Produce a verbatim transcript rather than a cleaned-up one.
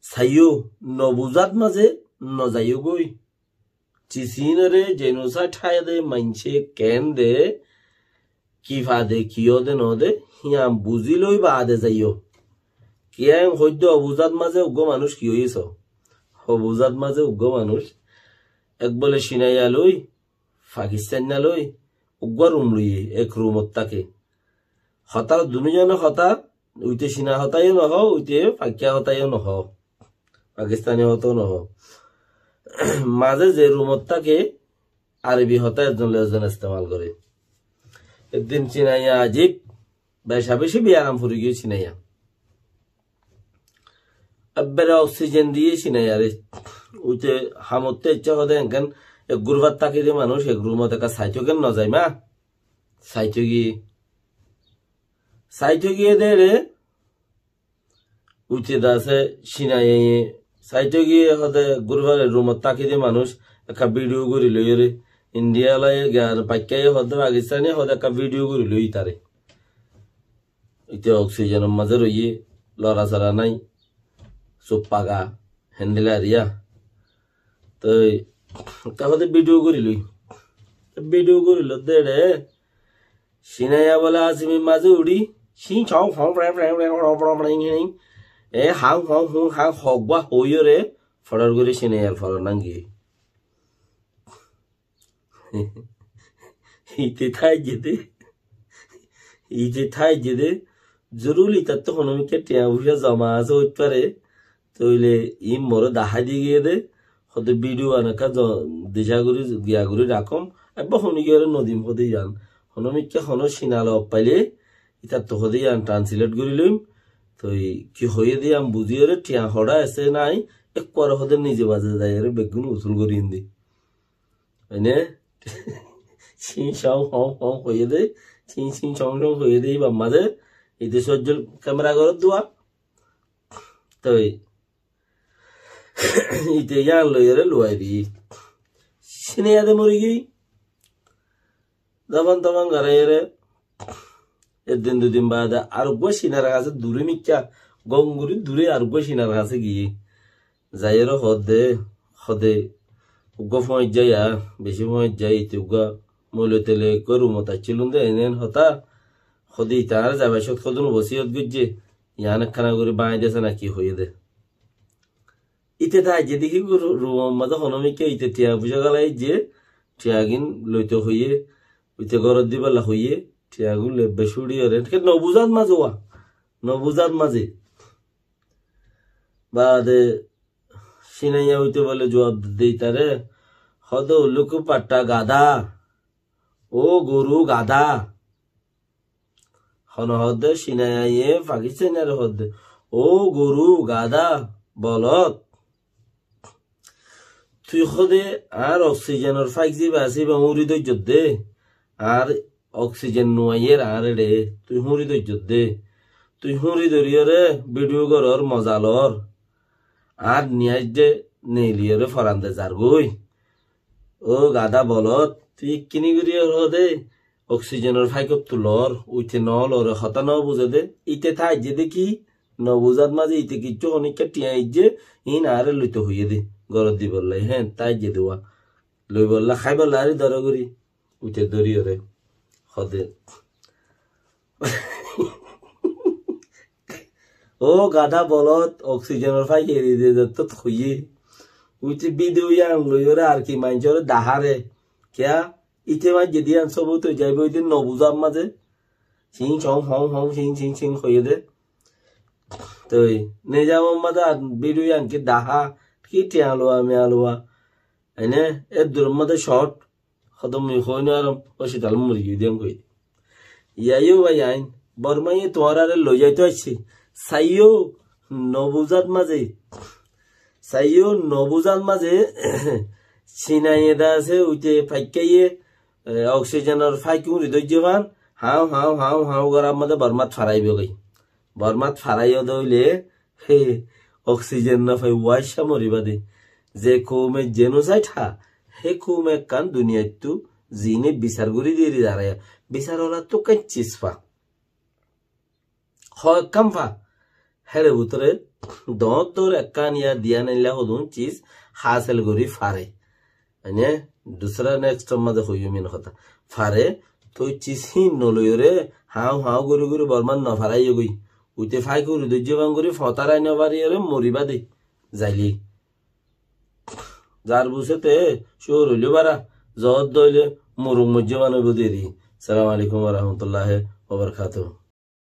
saiyó, nobuzát mazé nozaiyó goi. Cicínore jenosáit háiye dé maincé keén dé, ki fade, ki óde noóde, híyan buzí loi baade zaiyó. Kiyá en hoiddé obuzát mazé uggúa manúic ki óiye só? Obuzát mazé uggúa manúic ek bole Cinaiya loi, Fakistániya loi, uggúa rum loiyé, ek rumot táke. Hotá dunúzone hotá, uite Cina hotá yó nohó, uite Faikká hotá yó nohó, Fakistáni hotá yó nohó. Mazé ze rumot táke, Arobi hotá ezzon loi ezzon estemal goré. Eddin Cinaiya ajib, becabeci biyaram fori giyé Cinaiya. Ebbere oksijen diyé Cinaiyare. Uite hamotte icca hode engán ek gurufot táki de manúic ek rumot ekká saito ken nozaima. Saito giyé. Saito giyé dé re, uite dase Cinaiyaye, saito giyé hode gurufot rumot táki de manúic ekká bidiyo gori loiyóre. Indiya lai giyar Faikkáye hode Fakistániye hode ekká bidiyo gori loi tare. Ite oksijenor mazé roiyé, lorasora nái, suk faga, héndilla eriya. Toi ekká hode bidiyo gori loi. Bidiyo gori loi dé re, Cinaiya bole asimir mazé uçí, cín cóu fóu fré fré fré fré fré fré fré, e háu háu hú háu hoggúa hoiyóre, forar gori Cinaiyar forar nangiyé. Ite táijje dé, ite táijje dé, zorur itattú honómikká tiañ foicá zoma asé óit fare, tóile iín moré dahái di giyé dé, hode bidiyo anakká zo-, dica gorí, giya gorí rakóm, ebbá honi giyóre nodim hode yián. Honómikká honó Cina loi failé, itattú hode yián translét gorí loim, toi ki hoiyé dé yián buzíyóre tiañ hoçá asé nái, ekkuare hode nize baze zaiyóre beggún usul gorí indí. Ene, cín cóu fóu fóu hoiyé dé, cín cín cóu cóu hoiyé dé, ibár mazé, ite sóijjol kemera gorór dua. Toi, ite yián loiyóre luwai di. Cinaiyade mori giyói. Dafan tafan goráiyóre, eddin dui din baade, ar uggúa Cinar hañsé duré mikká, gom gorí duré ar uggúa Cinar hañsé giyé. Zaiyóre hoódde, hode, uggúa fúañijja ya, bicí fúañijja, ite uggúa moile toile uggúa rumot aiccílum dé, eén eén hotá, hode ite añáre zaibar cót hodún wosiyót goijjé, yián ekkána gorí báñgi dé asé náki hoiyé dé. Ite táijje dé ki ru-, rumor mazé honómikká ite tiañ foicá gálai aijjé, tiañgín loito hoiyé, ite górot dibálla hoiyé, tiañgún loibba cúçiyóre, ke nobuzát mazé wá, nobuzát mazé. Baade Cinaiya uite bole juab de itaré, hode ulluku patta gadá, ó goru gadá. Hone hode Cinaiyaye Fakistaniyare hode, ó goru gadá, bolot. Tui hode añár oksijenor faik ziba asé iba úñri dóijjot dé, añár oksijen nuaiyér añáre re, tui húñri dóijjot dé. Tui húñri dóriyoré bidiyo goror, moza lor. Añár niyaic de neiliyoré foran de zargói. Ó gadá bolot, tui ikkíni goríyor hode, oksijenor faikottu lor, uite no lore, hotá no buzé dé, ite táijje dé ki, no buzát mazé ite kiccú honikká tiañ aijjé, iín añáre loito hoiyé dé, górot dibolla, héen táijje dé wá. Loibolla, háibolla arí dóra gorí, uite dóriyoré. Hode. Ó gadá bolot, oksijenor faik eri de zettót hoiyé. Uite bidiyo yián loiyoré ar ki maincóre daháre. Kiyá? Ite maijjé de yián sobut ói zaibói de no buzár mazé. Cín cóu fóu fóu cín cín cín hoiyé dé. Toi nizamor mazé ar bidiyo yián ki dahá, ki tiañ luwa, miañ luwa. Ene, e duror mazé cót, hodó mui hoói no farom, ó cital mori giyói de yián hoiyé. Yaiyo bái ain, Bormaye tuáñráre loizaito aiccé. Saiyó, no buzát mazé. Saiyó, no buzát mazé. Cinaiye de asé, uite faikkáye, e, oksijenor faik úñri dóijje fán, háu, háu, háu, háu gorár mazé Bormát faraibói. Bormát faraiyó de óile, hé, oksijen no fai wáicca moribá de. Ze koume jenosaid há, hé koume ekkán duniyaittú zine bisar gorí diyéri daráiya. Bisar olattú ekkán cis fa. Hó ekkán fa. Héçe bútore Doóñr doóñr ekkán ya diyán ailla hodún cis hásel gorí fare. Mane, dusra next or mazé hoiyum iín hotá. Fare, toi cis híin noloiyóre, hañu hañu gorí gorí Bormát nofaráiye goi. Uite fáki uri dóijje bang gorí fotárai nofariyóre mori bade zailé. Zar busé te cóor óile bara, zoódda óile muruk moijjé banaibóu deri. Assalamu alaikum wa rahmatullahi wa barakatuhu.